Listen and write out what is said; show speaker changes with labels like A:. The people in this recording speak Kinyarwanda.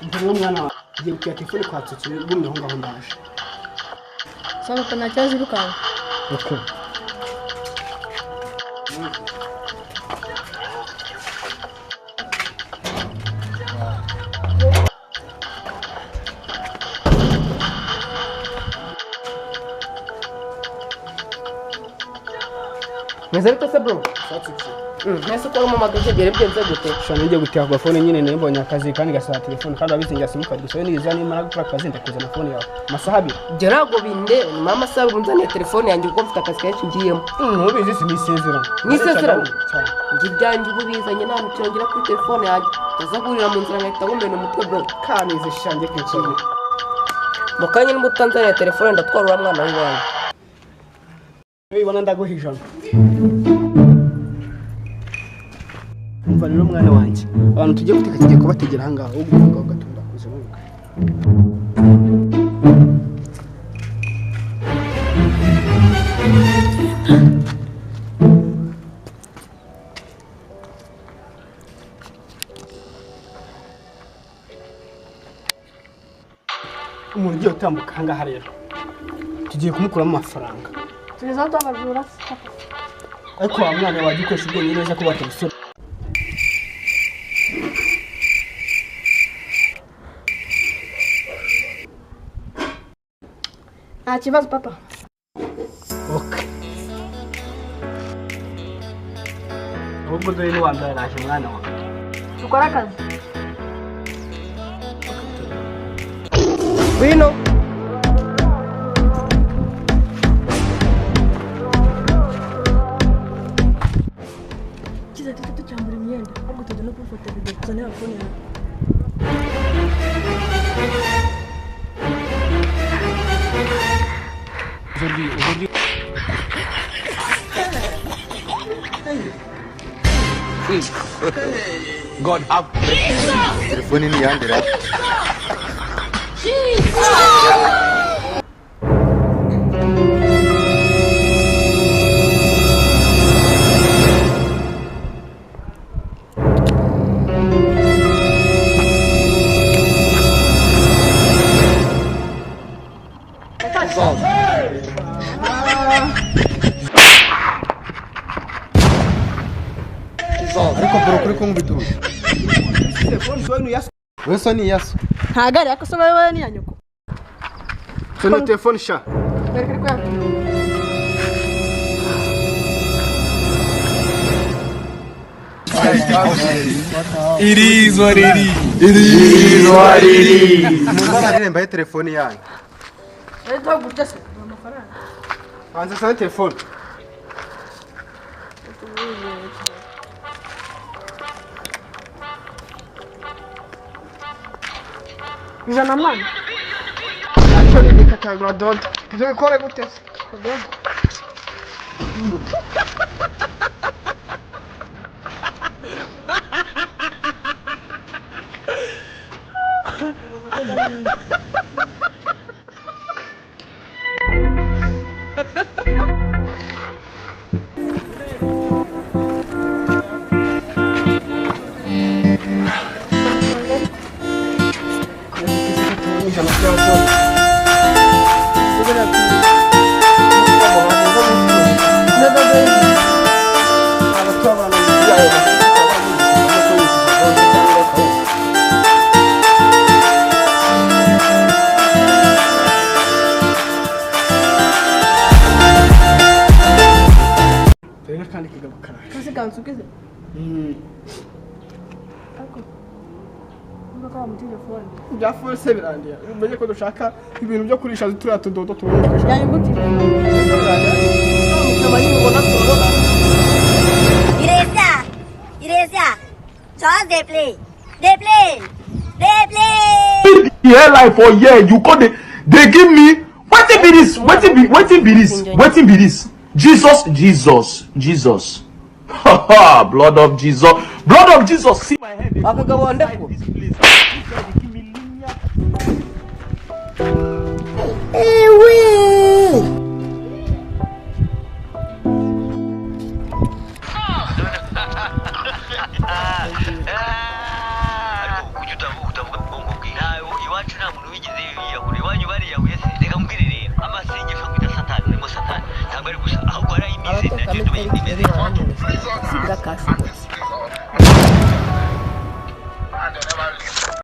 A: Mvuga mwana wawe ngiye gutira telefone kwa Tsutsu gumye aho ngaho ndaje.
B: Sawa papa, nta kibazo, irukanka.
A: Okay.
C: Meze bite se bro? Mwese ko urumamagaje byari byenze gute?
A: Shana ngiye gutira ku gafone nyine nayo mbonye akazi kandi gasaba telefone kandi abizi ngira simukadi gusa niza nimara gukora akazi ndakuzana phone yawe amasaha abiri.
C: Ibyo ntabwo bindeba, nyuma y'amasaha abiri unzaniye telefone yanjye kuko mfite akazi kenshi ngiyemo.
A: Ntubizi si nisezerano.
C: Ni isezerano?
A: Cyane.
C: Njye ibyanjye ubu bizanye nta mikino ngira kuri telefone yanjye. Utaza guhurira mu nzira nkahita nkumena umutwe bro.
A: Kanize shange kwicara.
C: Mu kanya nimba utanzaniye telefone ndatwara uriya mwana w'iwanyu.
A: Nibona ndaguha ijana. Umva rero mwana wanjye, abantu tugiye guteka tugiye kubategera aha ngaha, wowe ugomba ugatunda kuza wunga. Umuntu ugiye gutambuka aha ngaha rero tugiye kumukuramo amafaranga.
B: Tugeze aho tuhabajura.
A: Ariko wa mwana wajya ukoresha ubwenge neza ko batabisora.
B: Nta kibazo papa.
A: Okay. Ahubwo dore ni wambere araje mwana wawe.
B: Dukore akazi.
C: Ngwino.
B: Kiza tujye tucyambura imyenda ahubwo tujya no kubifata video tuzane phone yawe.
D: God have
E: Telefone ni yandera. Ariko bro kuri kumva iduru.
A: Telefone soy ni yaso.
E: Wewe so ni yaso.
B: Nta gari ariko se wowe ni iya nyoko.
A: So ni telefone sha.
B: Bereka ariko yawe.
D: It is what it is.
E: Mumbabarire mbahe telefone yanyu.
B: Rero tuhagurutse se amafaranga.
A: Hanze sana telefone.
B: Ijana mwana.
A: Ntacyo nikatagura dodo. Ibyo bikore gute se? Ijana bya dodo. Dore n'akandi kagabo karaje.
B: Kasi kansukize. Ariko niba kaba muri telefone.
A: Bya force birangiye. Umenye ko dushaka ibintu byo kurisha turiya tudodo tubonye twishaka.
B: Yanyuguti.
F: Igreja! Igreja! Just dey play! Dey play! Dey play!
G: The hairline for here you come dey give me wetin be this, wetin be this, wetin be this? Jesus, Jesus, Jesus, blood of Jesus, blood of Jesus, see my head dey go
C: Akagabo
G: inside
C: ndeko.
G: this place. This guy dey give me linear.
F: Ewe!
H: Ariko kuki utavuga ubwonko bwinshi?
C: Abatekamitwe b'i Kigali baranyumva.